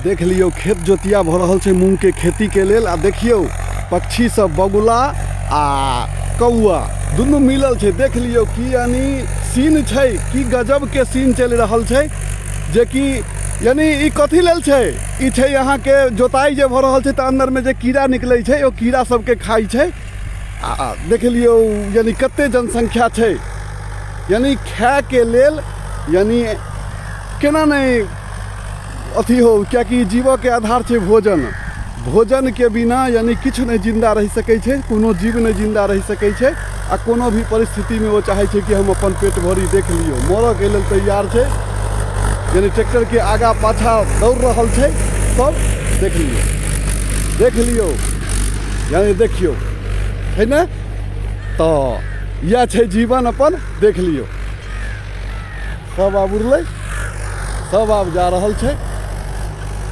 देख लियौ, खेत जोतिया भऽ रहल छै मूँगके खेतीके लेल। आ देखियौ पक्षी सब, बगुला आ कौआ दुनू मिलल छै। देख लियौ की यानी सीन छै, की गजबके सीन चलि रहल छै, जेकि यानी ई कथी लेल छै? ई छै अहाँके जोताइ जे भऽ रहल छै तऽ अन्दरमे जे कीड़ा निकलै छै, ओ कीड़ा सबके खाइ छै। आ देख लियौ यानी कते जनसंख्या छै, यानी खायके लेल यानी केना नहि अथी हो, किएकि जीवऽके आधार छै भोजन। भोजनके बिना यानी किछु नहि जिन्दा रहि सकै छै, कोनो जीव नहि जिन्दा रहि सकै छै। आ कोनो भी परिस्थितिमे ओ चाहै छै कि हम अपन पेट भरी। देख लियौ, मरऽके लेल तैयार छै, यानी ट्रैक्टरके आगाँ पाछाँ दौड़ रहल छै सब। देख लियौ, देख लियौ, यानी देखियौ है ने, तऽ इएह छै जीवन अपन। देख लियौ, सब आब उड़लै, सब आब जा रहल छै,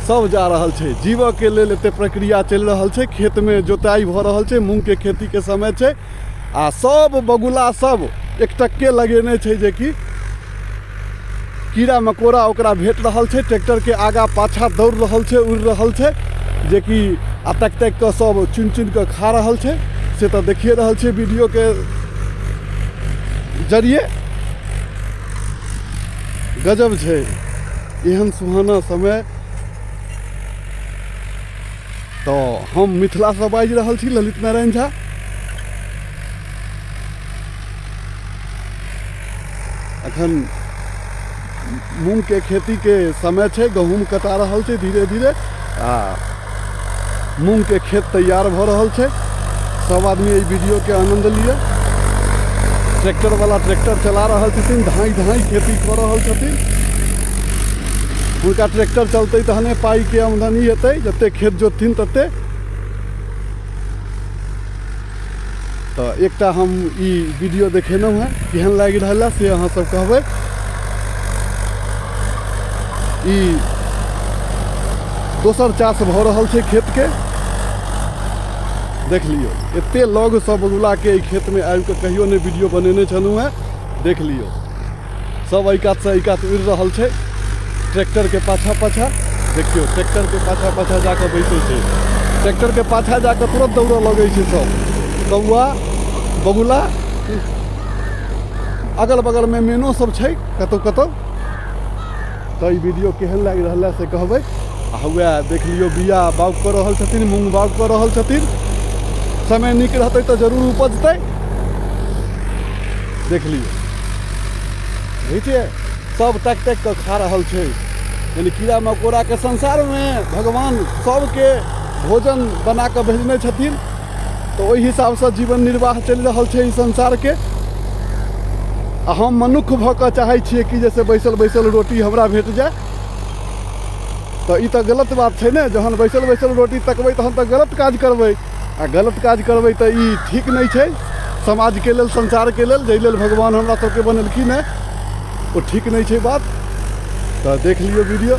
सब जा रहल छै। जीवऽके लेल एते प्रक्रिया चलि रहल छै। खेतमे जोताइ भऽ रहल छै, मूँगके खेतीके समय छै। आ सब बगुला सब एकटक्के लगेने छै, जेकि कीड़ा मकोड़ा ओकरा भेट रहल छै। ट्रैक्टरके आगाँ पाछाँ दौड़ रहल छै, उड़ि रहल छै, जेकि आ ताकि ताकि कऽ सब चुनि चुनि कऽ खा रहल छै। से तऽ देखिए रहल छियै वीडियोके जरिए। गजब छै एहन सुहाना समय। तऽ हम मिथिलासँ बाजि रहल छी, ललित नारायण झा। अखन मूँगके खेतीके समय छै, गहूँम कटा रहल छै धीरे धीरे आ मूँगके खेत तैयार भऽ रहल छै। सब आदमी एहि वीडियोके आनन्द लिअ। ट्रैक्टरवला ट्रैक्टर चला रहल छथिन, धाँइ धाँइ खेती कऽ रहल छथिन। हुनका ट्रैक्टर चलतै तहने पाइके आमदनी हेतै, जतेक खेत जोतथिन ततेक। तऽ एकटा हम ई वीडियो देखेलहुँ हेँ, केहन लागि रहल है से अहाँ सब कहबै। ई दोसर चास भऽ रहल छै खेतके। देख लियौ, एते लगसँ बगुलाके एहि खेतमे आबिकऽ कहियो नहि वीडियो बनेने छलहुँ हेँ। देख लियौ, सब एहि कातसँ एहि कात उड़ि रहल छै ट्रैक्टरके पाछाँ पाछाँ। देखियौ, ट्रैक्टरके पाछाँ पाछाँ जाकऽ बैसै छै, ट्रैक्टरके पाछाँ जाकऽ तुरन्त दौड़ऽ लगै छै सब कौआ बगुला। अगल बगलमे मेनो सब छै कतहु कतहु। तऽ ई वीडियो केहन लागि रहल है से कहबै। आ वएह देख लियौ, बिया बाउग कऽ रहल छथिन, मूँग बाउग कऽ रहल छथिन। समय नीक रहतै तऽ जरूर उपजतै। देख लियौ, देखै छियै, सब ताकि ताकि कऽ खा रहल छै। यानी कीड़ा मकोड़ाके संसारमे भगवान सबके भोजन बना कऽ भेजने छथिन, तऽ ओहि हिसाबसँ जीवन निर्वाह चलि रहल छै ई संसारके। आ हम मनुख भऽ कऽ चाहै छियै कि जे से बैसल बैसल रोटी हमरा भेट जाय, तऽ ई तऽ गलत बात छै ने। जहन बैसल बैसल रोटी तकबै तहन तऽ गलत काज करबै, आ गलत काज करबै तऽ ई ठीक नहि छै समाजके लेल, संसारके लेल, जाहि लेल भगवान हमरा सबके बनेलखिन हेँ, ओ ठीक नहि छै बात। तऽ देख लियौ वीडियो।